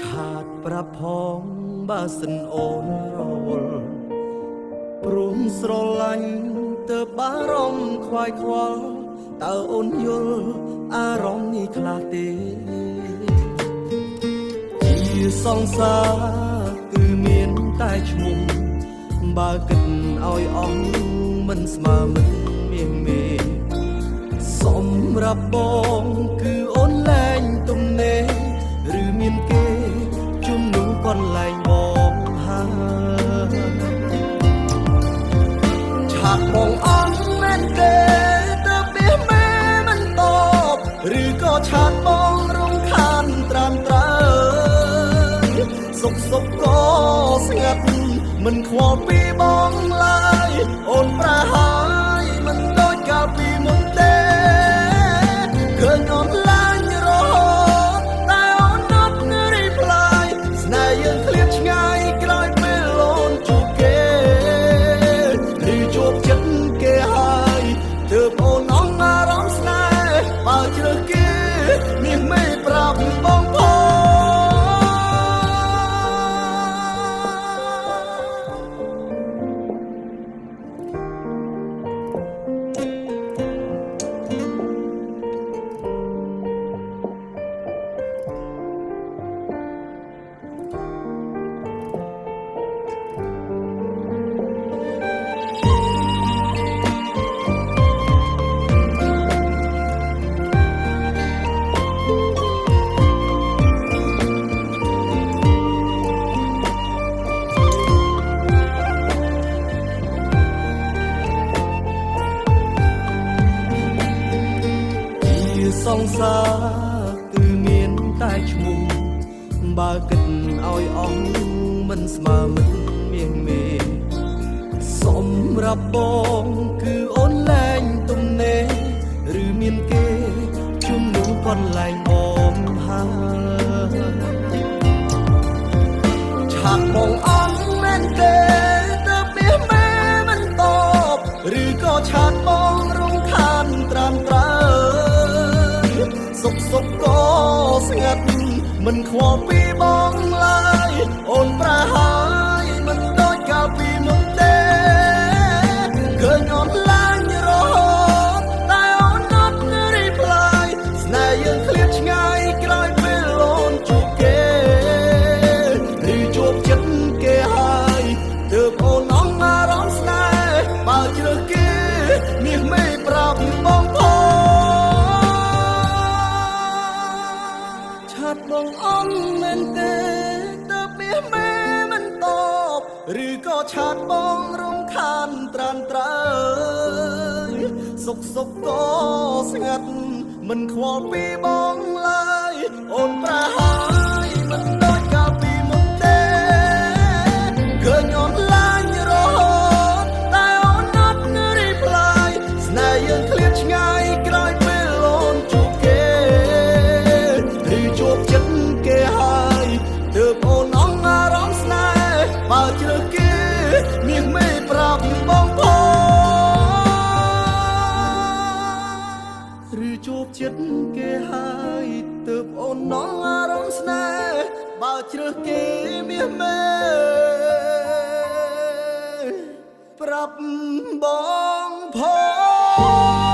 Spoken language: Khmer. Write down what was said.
ឆាតប្រាប់ផងបើសិនអូនរវល់ព្រមស្រឡាញ់ទៅបារម្ភខ្វាយខ្វល់តើអូនយល់អារម្មណ៍នេះខ្លះទេជាសង្សារគឺមានតែឈ្មោះបើគិតឲ្យអស់មិនស្មើមិនមានមេសម្រាប់បងគឺអូនលែងទំនេរឬមានគេជំនួសកន្លែងបងហើយឆាតបងអន់មែនទេទៅពីមេមិនតបឬក៏ឆាតបងរំខានត្រានត្រើយសុកសុកក៏ស្ងាត់មិនខ្វល់ពីបងឡើយអូនប្រហើយមិនដូចកាលពីមុនទេឃើញអូនឡើងរហូតតែអូនអត់រីផ្លាយស្នេហ៍យើងឃ្លាតឆ្ងាយក្រោយពេលអូនជួបគេឬជួបចិត្តគេហើយទើបអូនអងអារម្មណ៍ស្នេហ៍បើជ្រើសគេនេះមិនប្រាប់បងផងសង្សារគឺមានតែឈ្មោះបើគិតឲ្យអស់មិនស្មើមិនមានមេសម្រាប់បងគឺអូនលែងទំនេរឬមានគេជំនួសកន្លែងបងហើយឆាតបងអន់មែនទេទៅពីមេមិនតបឬក៏ឆាតបងរំខានត្រានត្រើយសុកសុកក៏ស្ងាត់មិនខ្វល់ពីបងឡើយអូនប្រហើយមិនដូចកាលពីមុនទេឃើញអូនឡើងរហូតតែអូនអត់រីផ្លាយស្នេហ៍យើងឃ្លាតឆ្ងាយក្រោយពេលអូនជួបគេឬជួបចិត្តគេហើយទើបអូនអងអារម្មណ៍ស្នេហ៍បើជ្រើសគេនេះមិនប្រាប់បងផងឆាតបងអន់មែនទេទៅពីមេមិនតបឬក៏ឆាតបងរំខានត្រានត្រើយសុកសុកក៏ស្ងាត់មិនខ្វល់ពីបងឡើយអូនប្រហើយមិនដូចកាលពីមុនទេឃើញអូនឡើងរហូតតែអូនអត់រីផ្លាយស្នេហ៍យើងឃ្លាតឆ្ងាយក្រោយពេលអូនជួបគេឬជួបចិត្តគេហើយទើបអូនអងអារម្មណ៍ស្នេហ៍បើជ្រើសគេនេះមិនប្រាប់បងផងឬជួបចិត្តគេហើយទើបអូនអងអារម្មណ៍ស្នេហ៍បើជ្រើសគេមាសមេប្រាប់បងផង